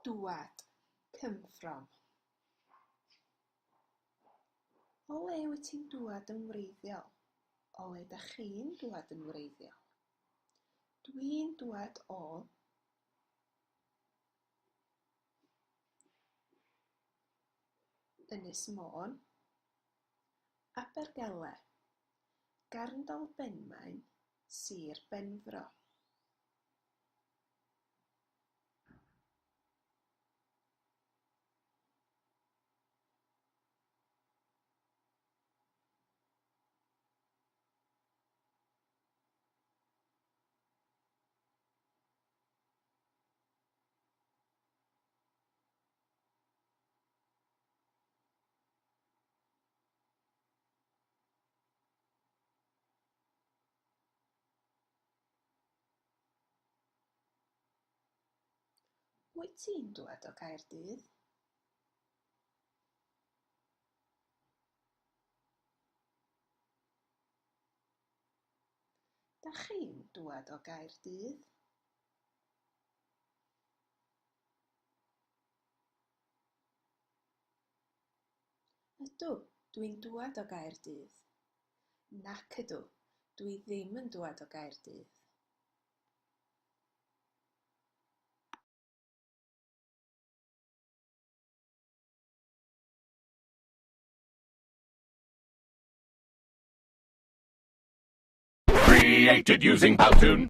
Dŵad, come from. O le wyt ti'n dŵad yn wreiddiol? O le dach chi'n dŵad yn wreiddiol? Dwi'n dŵad o Ynys Môn, Abergele, Garndolbenmaen, Sir Benfro. Wyt ti'n dŵad o Gaerdydd? Dach chi'n dŵad o Gaerdydd? Ydw, dwi'n dŵad o Gaerdydd. Nac ydw, dwi ddim yn dŵad o Gaerdydd. Created using Powtoon.